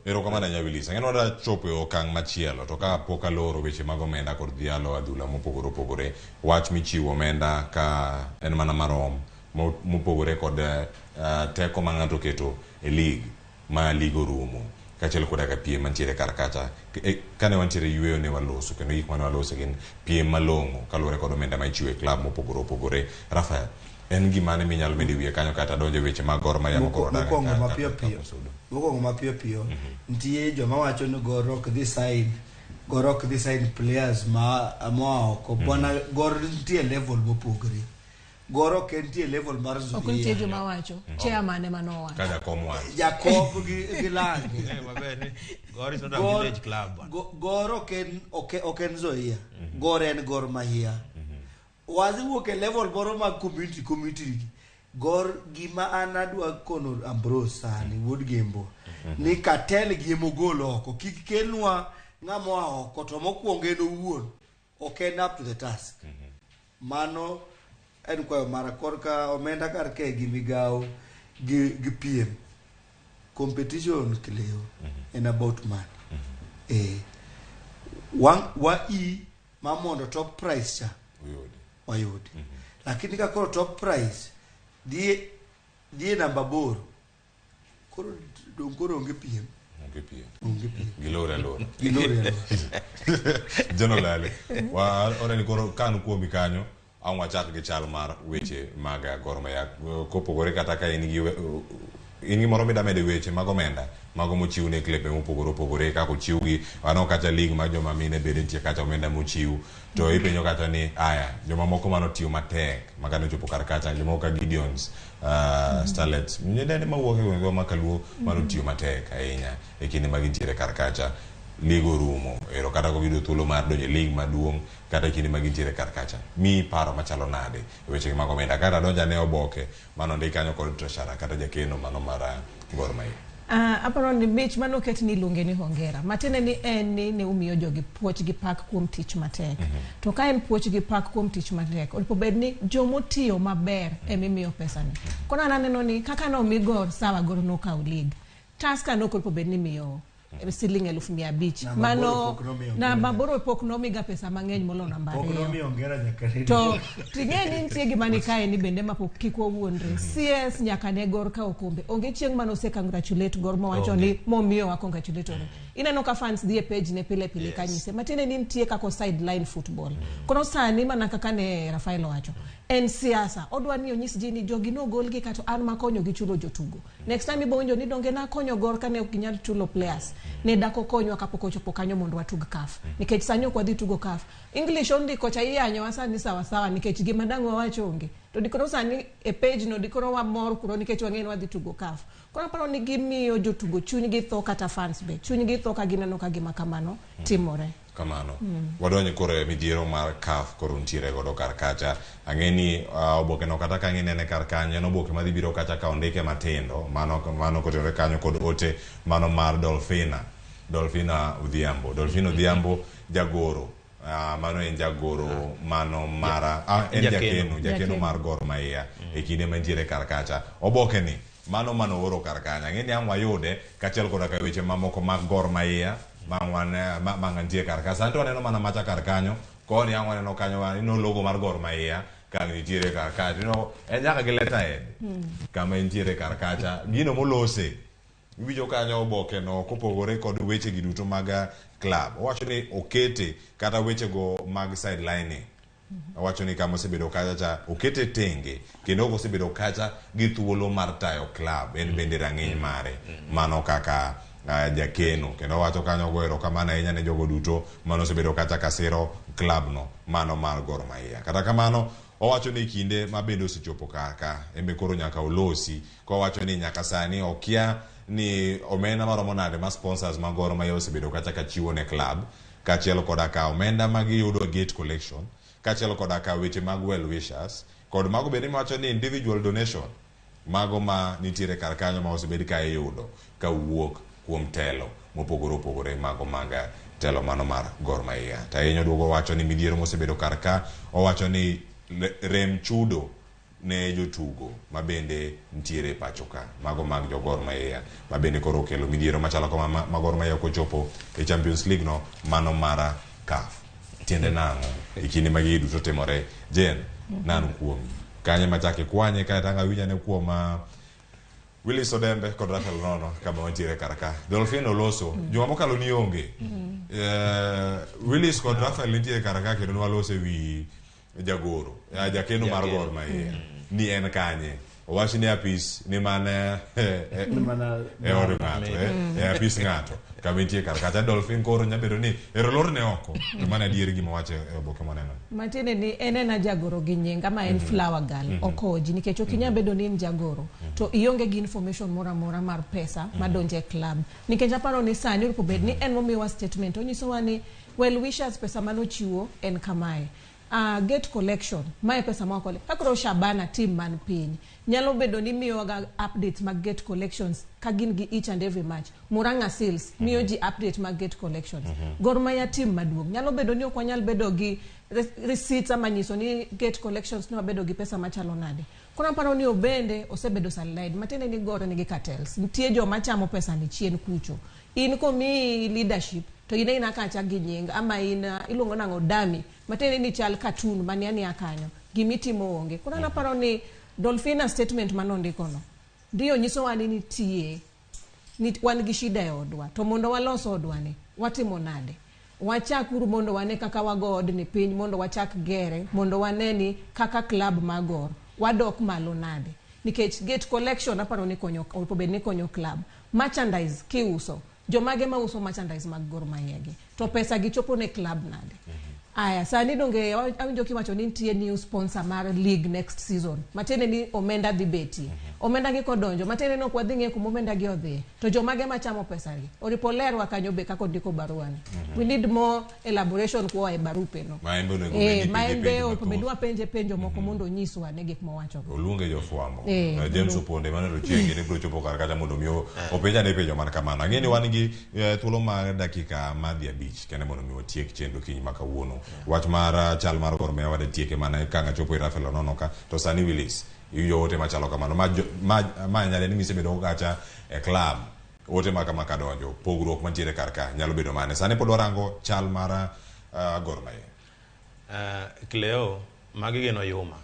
Erokamano ahinya Willis. Ang'e ni wadwa chopo e okang' machielo to ka pok aloro weche mag omenda kod dhialo adhula mopogore opogore, wach michiwo omenda ka en mana marom mopogore kod teko ma ng'ato oketo e league ma league orumo kaachiel koda ka piem mantiere kar kacha. Kane wantiere yweyo ne waloso kendo gik mane waloso gin piem malong'o kaluwore kod omenda ma ichiwo e club mopogore opogore. Rafael, en gimane minyalo medo e wiye kanyo kata donjo e weche mag Gor Mahia mokoro dak Mokwongo mapiyo piyo nitie joma wacho ni Gor ok dhi sign players ma moa oko. Bwana Gor nitie level mopogore. Gor ok nitie level mar Zuia. Ok nitie joma wacho. Chairman ema nowacho. Ka Jakom wacho. Jakom gi Lange. Gor is not a village club. Gor ok en Zoia. Gor en Gor Mahia. Wazi wuok e level moro mag community. Gor gima an adwa kono Ambrose sani wuod Gembo ni katel gi emogolo oko kik kelnwa ng'ama oa oko to mokwongo en owuon ok en up to the task. Mano en kwayo mara korka omenda kar kae gi migawo gi piem. Competition Cleo en about money. Wa i ma mondo top price cha wayudi. Lakini ka koro top price dhi e namba 8 Koro dong koro onge piem. Onge piem. Onge piem. Gilore alora. Gilore alora. Jeno lale. Wa oneni koro kan kuomi kanyo ang' wachak gi chal mar weche mag Gor Mahia kopogore kata ka in gi in gimoro mida medo e weche mag omenda mago mochiw ne klepe mopogore opogore kaka ochiwgi waneno kacha league mar joma mine bende nitie kacha omenda mochiw to ipenjo kacha ni aya joma moko manotiyo matek makane ochopo kar kacha jomoko ka Gideons Starlets nyidende mawuok e gwenge ma kaluo manotiyo matek ahinya e kinde ma gintiere kar kacha league orumo ero kata ok giyudo thuolo mar donjo e league maduong' kata e kinde ma gintiere kar kacha miyi paro machalo nade e weche mag omenda kata donjo ane oboke manondik kanyo kod treasurer kata jakeno mano mar Gor Mahia. Aparo ni mich manoket ni iluonge ni hongera matiende ni en ni ne umiyo jogi puoch gi pak kuom tich matek. To ka en puoch gi pak kuom tich matek, onego bed ni jomotiyo maber emimiyo pesani. Koro an aneno ni kaka nomi Gor, sawa Gor nokawo league. Tusker nok onego bed ni imiyo siling 500,000. Namba Mano aboro pok nomiyo namba Ongera. aboro pok nomiga pesa mang'eny molo namba Pok ariyo. nomiyo ongera nyaka nene. To ting'e ni nitie gima ni kae ni bende mapok kik wawuondre. CS nyaka ne Gor ka okombe. Onge chieng' mane ose congratulate Gor mowacho ni momiyowa congratulatory. Ineno ka fans dhi e page ne pile pile kanyise. Matiende ni nitie kaka sideline football. Koro sani mana kaka ne Rafael owacho. En siasa. Odwa ni onyis ji ni jogi nogol gi kato an makonyo gi chulo jotugo. Next time ibo winjo ni donge nakonyo Gor kane ok ginyal chulo players. Ne dak okonywa kapok ochopo kanyo mondo watug CAF. Nikech sani ok wadhi tugo CAF. English ondiko cha iyanyowa sani sawa sawa nikech gima dang' wawach onge. To dikoro sani e page no dikoro wamor kuro nikech wang'e ni wadhi tugo CAF. Koro aparo ni gimiyo jotugo chunygi tho kata fans be. Chunygi tho ka gineno ka gima kamano timore. Kamano. Wadonjo koro e midhiero mar CAF koro nitiere godo kar kacha. Ang'e ni oboke no kata ka nene kar kanyo en oboke madhi biro kacha ka ondike matindo mano mano kotenore kanyo kod ote mano mar Dolphina. Dolphina Odhiambo. Dolphina Odhiambo jagoro. Mano en jagoro mano mara en Jakeno. jakeno jakeno mar Gor Mahia e kinde mantiere kar kacha. Oboke ni mano mano oro kar kanyo. Ang'e ni ang' wayude kaachiel koda ka weche mamoko mag Gor Mahia ma wan ma nitie kar ka. Sani to waneno mana macha kar kanyo koni ang' waneno kanyo ineno logo mar Gor Mahia ka nitiere kar kacha. Ineno en nyaka gi letterhead kama entiere kar kacha. Gino molose iwinjo kanyo oboke no kopogore kod weche gi duto mag club. Owacho ni okete kata weche go mag sidelining. Owacho ni kama osebedo kacha cha okete tenge kendo ok osebedo kacha gi thuolo mar tayo club en bende rang'iny mare mano kaka jakeno kendo owacho kanyo ogo erokamano ahinya ne jogo duto mane osebedo kacha kasiro club no mano mar Gor Mahia. Kata kamano owacho ni kinde ma bende osechopo kar ka embe koro nyaka olosi kowacho ni nyaka sani okia ni omenda maromo nade ma sponsors mag Gor Mahia osebedo kacha ka chiwo ne club kaachiel koda ka omenda ma giyudo e gate collection kaachiel koda ka weche mag well wishers kod mago bende miwacho ni individual donation mago ma nitiere kar kanyo ma osebed ka iyudo kawuok kuom telo mopogore opogore mago mag telo mano mar Gor Mahia. To ahinya oduogo owacho ni midhiero mosebedo kar ka owacho ni rem chudo ne jotugo ma bende nitiere e pacho ka mago mag jo Gor Mahia ma bende koro okelo midhiero machalo kama ma Gor Mahia ok ochopo e Champions League no mano mar CAF. Tiende nang'o e kinde ma gigi duto timore? Jen, nan kuomi. Kanye machak ikwanye kae tang' awinj ane kuom Willis Odembe kod Rafael Nono kama wantiere kar ka. Dolphin oloso. Juma mokalo ni onge. Willis kod Rafael nitie kar ka kendo nwaloso e wi jagoro, jakeno mar Gor Mahia. Ni en kanye? Owach ni apis ni mana Ni mana e od ng'ato, e apis ng'ato kama entie kar kacha. Dolphin koro nyabedo ni ero lorne oko. To mano adier gima wacho e oboke moneno. Matiende ni en ena jagoro gi nying ama en flower girl okoji nikech ok inyal bedo ni in jagoro to ionge gi information moro amora mar pesa madonjo e club nikech aparo ni sani onego bed ni en momiyowa statement onyisowa ni well wishers pesa manochiwo en kamae gate collection mae pesa ma wakole ka koro Shabana team man piny nyalo bedo ni miyowaga updates mag gate collections ka gin gi each and every match Murang'a Seals miyo ji update mag gate collections Gor Mahia team maduong' nyalo bedo ni ok wanyal bedo gi receipts ama nyiso ni gate collections ne wabedo gi pesa machalo nade koro aparo ni obende osebedo sideline matiende ni Gor nigi cartels nitie joma chamo pesa ni chien kucho in komiyi leadership to in aina kacha gi nying ama in iluongo nang'o dami matiende ni chal cartoon mani aniya kanyo gimitimo onge koro an aparo ni Dolphina statement manondikono ndiyo nyisowa ni nitie Ni wan gi shida e odwa to mondo walos odwa ni watimo nade? Wachak uru mondo wane kaka wago odni piny mondo wachak gere mondo wane ni kaka club mar Gor wadok malo nade. Nikech gate collection aparo ni konyo onego bed ni konyo club. Merchandise kiuso jomage mauso merchandise mag Gor Mahia gi to pesa gi chopo ne club nade? Aya, sani donge awinjo kiwacho ni nitie new sponsor mar league next season. Matiende ni omenda dhi betie. Omenda gi kodonjo, matiende ni ok wadhi ng'eyo kuma omenda gi odhiye. To jomage machamo pesa gi? Oripo lerwa kanyo be kaka ondiko barua ni. We need more elaboration koa e barupe no. Ma en be onego bed ni Ma ipenje en be penjo onego bed ni mathoth. wapenje penjo moko mondo onyiswa ne gik mowacho go. Oluonge jofwambo. James Oponde mane ochieng' ni biro chopo kar kacha mondo mi openj ane penjo man kamano. Ang'e ni wan gi thuolo mar dakika madhi 5 kende mondo mi watiek chenro kiny ma kawuono. Wach mar chal mar Gor Mahia wadetieke mana ka ng'achopo ir Rafael Onono ka to sani Willis iwinjo ote machalo kamano ma nyaleni misebedo go kacha e club ote ma kama kadonjo pogruok mantiere kar ka nyalo bedo mane sani pod warango chal mar Gor Mahia. Cleo, magi gin oyuma.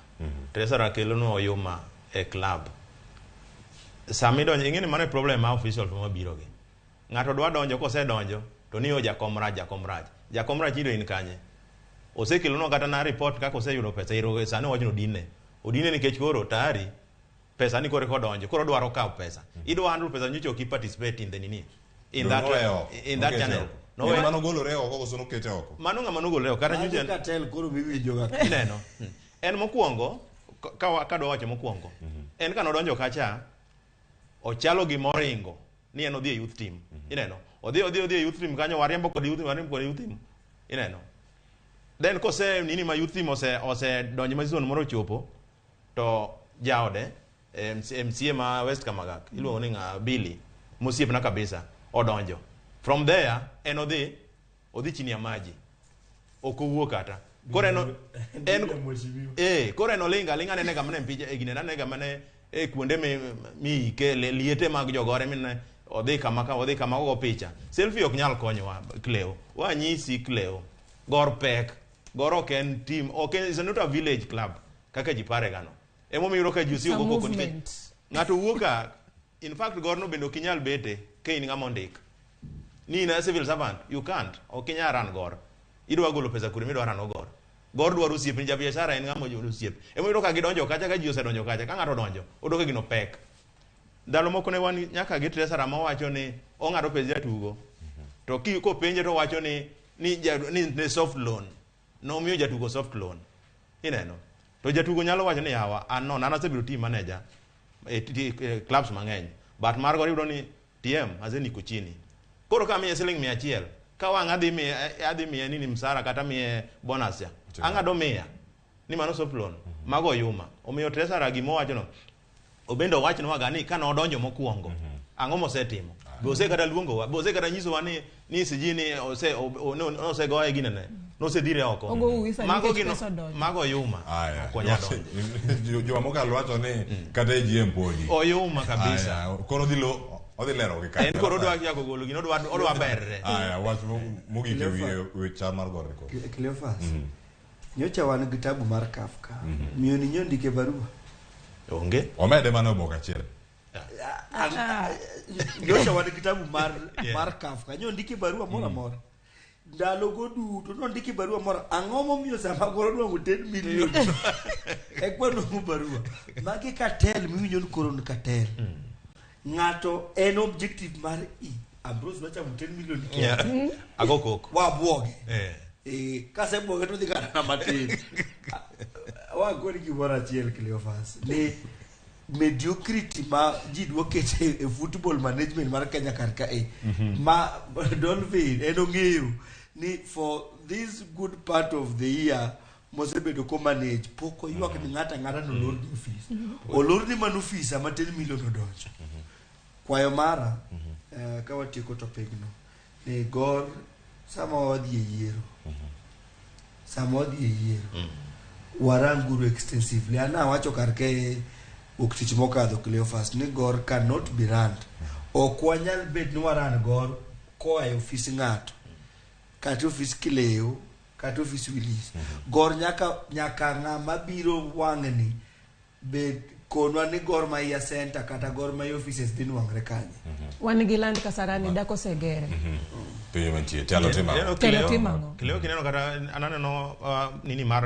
Treasurer kelonwa oyuma e club. Sama idonjo, ing'e ni mano e problem ma official mabiro gi. Ng'ato dwa donjo, kosedonjo to ni o jakom rach, jakom rach. Jakom rach iyudo in kanye? Osekelonwa kata na report kaka oseyudo pesa, ero sani owacho ni odinne. Odinne nikech koro tayari pesa ni koro eka odonjo, koro odwaro kawo pesa. Idwa handle pesa nyocha ok i participate in the nini. In that, in that channel. Noweyo. Mano golore oko koso nokete oko? Mano ng'ama nogolore oko. Kata nyocha cartel koro miwinjo ga. Ineno. En mokwongo, ka dwa wacho mokwongo. En ka nodonjo kacha, ochalo gimoringo ni en odhi e youth team. Ineno. Odhi e youth team kanyo, wariembo kod youth team, wariembo kod youth team. Ineno. Then kose nini ma youth team ose donjo ma season moro ochopo, to jaode MCA ma West Kamagak, iluongo ni ng'a Billy, mosiepna kabisa, odonjo. From there en odhi chini ya maji. Ok owuok kata. Koro en koro en olinga alinga nene ga mane picha e gine nene ga mane e kuonde mi ike liete mag jogore mine odhi kama ka odhi kama ogo picha. Selfie ok nyal konyowa Cleo. Wanyisi Cleo. Gor pek. Gor ok en team, ok en, it's not a village club kaka ji pare gano. Emomiyo iyudo ka ji It's a osigo koko nikech movement. ng'ato wuok ka, in fact Gor no bende ok inyal bete ka in ng'ama ondik. Ni in a civil servant, you can't. Ok inyal run Gor. Idwa golo pesa kure midwa run Gor. Gor dwaro osiep ni jabiashara en ng'ama osiep. Emomiyo iyudo ka gidonjo kacha ka ji osedonjo kacha, ka ng'ato odonjo, oyudo ka gino pek. Ndalo moko ne wan nyaka gi treasurer mawacho ni ong'ado pes jatugo. To kopenje to owacho ni ni soft loan. Nomiyo jatugo soft loan. Ineno. To jatugo nyalo wacho ni yawa, an no, an asebedo team manager e clubs mang'eny. But mar Gor iyudo ni TM aseniko chini. Koro ka amiye siling 100, ka wang' adhi miye nini msara kata miye bonus cha. Ang'ado 100. Ni mano soft loan. Mago oyuma. Omiyo treasurer gima owacho no, obende owachnwa ga ni ka nodonjo mokwongo, ang'o mosetimo? Be osekata luongowa, be osekata nyisowa ni siji ni osegoye ginene, nosedhire oko. Ogo uwi sani Mago nikech gino, pesa odonjo. mago oyuma. Aya. Ok wanyal donjo. Joma mokalo wacho ni kata e GM podi. Oyuma kabisa. Aya, koro odhi lero gi En koro odwa chako golo gino, odwa berre. Aya, wach mogik e wi chal mar Gor koro. Cleophas. Nyocha wan gi tabu mar Kafka. Miyo ni nyondike barua. Onge. Omede mana oboke achiel. Nyocha wan gi tabu mar Kafka. Nyondike barua moro amora. Ndalo go duto nondiki barua moro. Ang'o momiyo sama Gor odwang'o 10 million? E kwano barua. Magi cartel miwinjo ni koro ni cartel. Ng'ato en objective mar i. Ambrose nochamo 10 million kende. Ago koko. Wabuoge. Kasebuoge to dhi kata matin. Wakoni gimoro achiel Cleophas. Ni mediocrity ma ji dwa kete e football management mar Kenya kar ka e. Ma Dolphin en ong'eyo ni for this good part of the year mosebedo ko manage pok oywak ni ng'ato ang'ata nolor ni ofis. Olor ni mana ofis ama 10 million odonjo. Kwayo mara ka watieko topic no ni Gor sama wadhi e yiero. Sama wadhi e yiero. Waranguru extensively. An awacho kar ke wuok tich mokadho Cleophas ni Gor cannot be run. Ok wanyal bet ni waran Gor koa e ofis ng'ato. Kata ofis Cleo, kata ofis Willis. Gor nyaka ng'ama biro wang'ni bed Konwa ni Gor Mahia Center kata Gor Mahia offices dhi nwang're kanye. Wan gi land Kasarani dak osegere. Penjo mantie. Tialo timo ang'o? Telo timo ang'o? Kileo kineno kata an aneno nini mar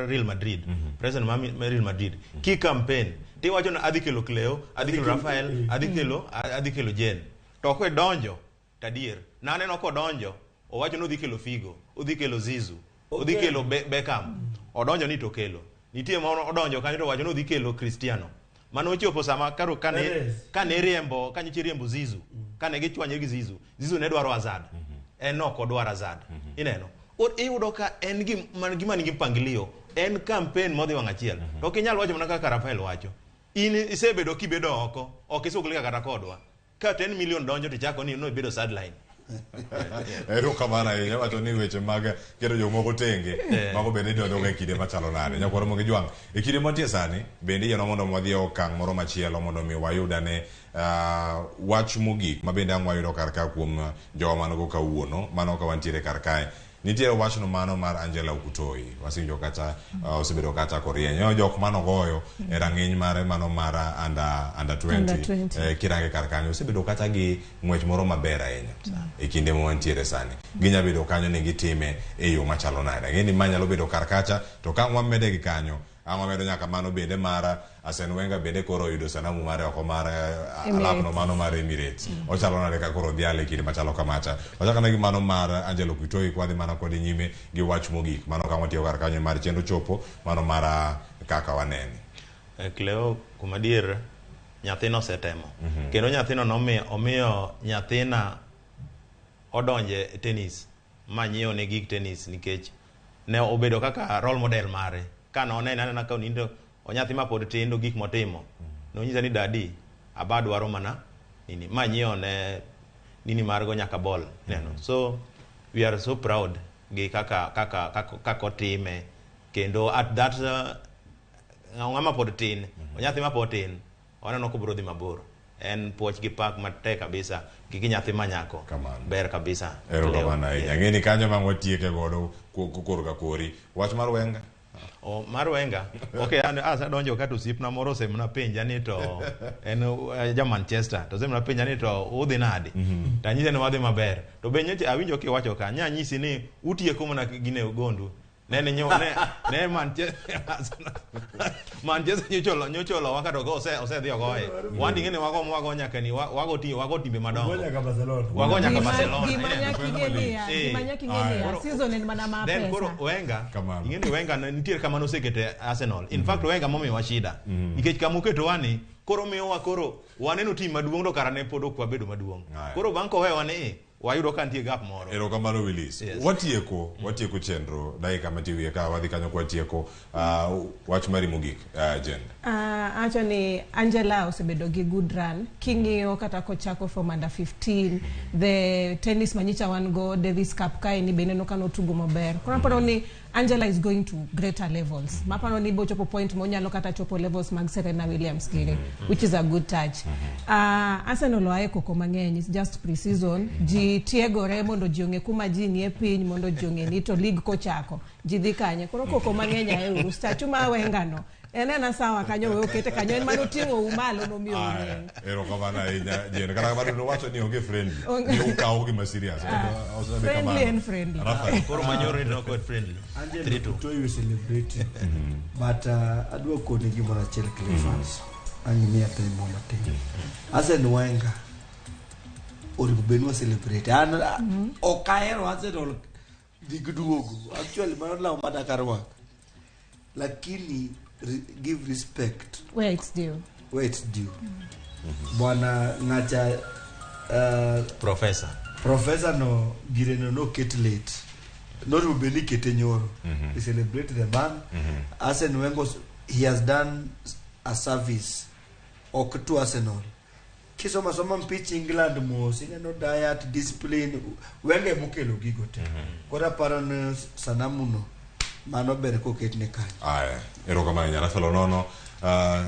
Real Madrid. President mar Real Madrid. Ki campaign tiwacho ni adhi kelo Cleo, adhi kelo Rafael, adhi kelo Jane. To kodonjo tadier. Naneno kodonjo owacho ni odhi kelo Figo, odhi kelo Zizou, odhi kelo Beckham. Odonjo ni to kelo. Nitie ma odonjo kanyo to wacho ni odhi kelo Cristiano. Mano ochopo sama karo kane riembo, kanyo riembo Zizou, kane gichwanyre gi Zizou. Zizou ne dwaro Hazard. En ok odwar Hazard. Ineno. Iyudo ka en gima nigi mpangilio, en campaign modhi wang' achiel. To ok inyal wacho mana kaka Rafael wacho. In isebedo kibedo oko, ok isugulika kata kodwa. Ka 10 million donjo to chako ni no ibedo sideline. Erokamano ahinya wacho ni weche mag keto jomoko tenge mago bende donjo ga e kinde machalo nade. Nyakwar Ramogi Jwang', e kinde mantie sani bende iyienwa mondo wadhi e okang' moro machielo mondo mi wayud ane wach mogik ma bende ang' wayudo kar ka kuom jowa man go kawuono mano ka wantiere kar kae. Nitiere wachno mano mar Angela Okutoi. Wasewinjo kata osebedo kata korieny. Jok manogoyo e rang'iny mare mano mar under 20. Kirange kar kanyo osebedo kata gi ng'wech moro maber ahinya e kinde ma wantiere sani. Ginya bedo kanyo ni gitime e yo machalo nade. Ang'e ni ma nyalo bedo kar kacha to ka wamede gi kanyo ang' wamedo nyaka mano bende mar Arsene Wenger bende koro oyudo sanamu mare oko mar alapno mano mar Emirates. Ochalo nade ka koro odhial e kinde machalo kamacha. Wachako ane gi mano mar Angelo Okutoyi kwadhi mana kode nyime gi wach mogik. Mano kama watiyo kar kanyo mar chenro chopo mano mar kaka wanene. Cleo, kuom adier nyathino osetemo. Kendo nyathino omiyo nyathina odonje e tennis ma nyiewo ne gik tennis nikech ne obedo kaka role model mare. Ka nonene anena ka onindo onyathi ma pod tin to gik motimo. Nonyisa ni dadi aba dwaro mana nini ma nyiewo ne nini margo nyaka ball neno. So we are so proud gi kaka otime kendo at that ng'ama pod tin, onyathi ma pod tin, waneno kobiro dhi mabor. En puoch gi pak matek kabisa gi nyathi ma nyako. Ber kabisa. Erokamano ahinya. Ng'e ni kanyo ma watieke godo korka kori. Wach mar Wenger? O mar Wenger. Okay, an asedonjo ka to osiepna moro osemna penja ni to en ja Manchester to osemna penja ni to udhi nade. To anyise ni wadhi maber. To be nyocha awinjo kiwacho ka nya nyisi ni utieko mana gine gondu. Ne ne Manchester nyocholo waka to osedhi ogoye. Wan ing'e ni wago nyaka ni wago timbe madongo. Wago nyaka Barcelona. Wago nyaka Barcelona. Gima nyaka ing'e niya, season en mana ma pesa. Then koro Wenger, ing'e ni Wenger nitiere kama nosekete Arsenal. In fact Wenger momiyowa shida. Nikech kama oketowa ni koro miyowa koro waneno team maduong' to kara ne pod ok wabedo maduong'. Koro bang' kowewa ni wayudo ka nitie gap moro. Erokamano Willis. Yes. Watieko chenro dakika matin wiye ka wadhi kanyo kwatieko wach mari mogik Jen. Acho ni Angela osebedo gi good run. King'iyo kata kochako from under 15, the tennis manyicha wan go Davis Cup kae ni be neno ka notugo maber. Koro aparo ni Angela is going to greater levels. Maparo ni bochopo point monyalo kata chopo levels mag Serena Williams gini, which is a good touch. Arsenal oae koko mang'eny, it's just pre-season. Ji tiegore mondo ji ong'e kuma ji nie piny mondo ji ong'e ni to league kochako ji dhi kanye. Koro koko mang'eny ae uru. Statue ma Wenger no en ena sawa kanyo we okete kanyo en mano ting'o u malo nomiyo ung'eyo. Erokamano ahinya Jen. Kata kamano nowacho ni onge friendly. Ni ukawo gima serious. Friendly and friendly. Rafael. Koro manyoro ni ok friendly. Angela Okutoyi we celebrate. But adwa koni gimoro achiel Cleophas. Ang' imiya time moro matin. Arsene Wenger onego bed ni wa celebrate. An ok ahero Arsenal dhi gi duogo. Actually mano law madak arwak. Lakini give respect where it's due. Where it's due. Bwana ng'acha Professor. Professor no gireno noket late. Nonego bed ni ikete nyoro. We celebrate the man. Arsene Wenger, he has done a service ok to Arsenal. Kisoma soma mpich England mos, ineno diet, discipline, Wenger emokelo gigo te. Koro aparo ni sanamu no mano ber koketne kanyo. Aya, erokamano ahinya Rafael Onono.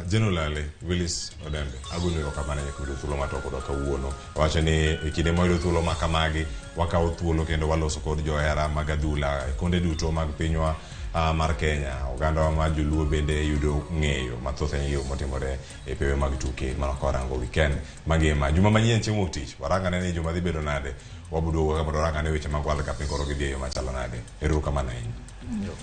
General Ale, Willis Odembe, agoni erokamano ahinya kuom yudo thuolo mar twak kodwa kawuono. Wacho ni e kinde ma wayudo thuolo ma kamagi, wakawo thuolo kendo waloso kod johera mag adhula e konde duto mag pinywa. mar Kenya. Oganda ma joluo bende yudo ng'eyo mathoth ahinya gigo motimore e pewe mag tuke mano ka warango weekend mangima. Juma manyien chieng' wuok tich warang ane ni juma dhi bedo nade. Waboduogo ka mondo warang ane weche mag World Cup ni koro gidhi e yo machalo nade. Erokamano ahinya.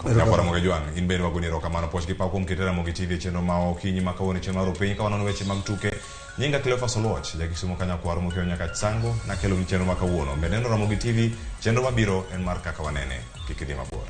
Nyakwara Ramogi Jwang', in bende wagoni erokamano puoch gi pak kuom kete Ramogi TV e chenro ma okinyi ma kawuono e chenro mar opiny ka wanono weche mag tuke. Nyinga Cleophas Oluoch, jakisumo ka nyakwar mokiewo nyaka Sango, nakelo ni chenro ma kawuono. Med neno Ramogi TV, chenro mabiro en mar kaka wanene. Kik idhi mabor.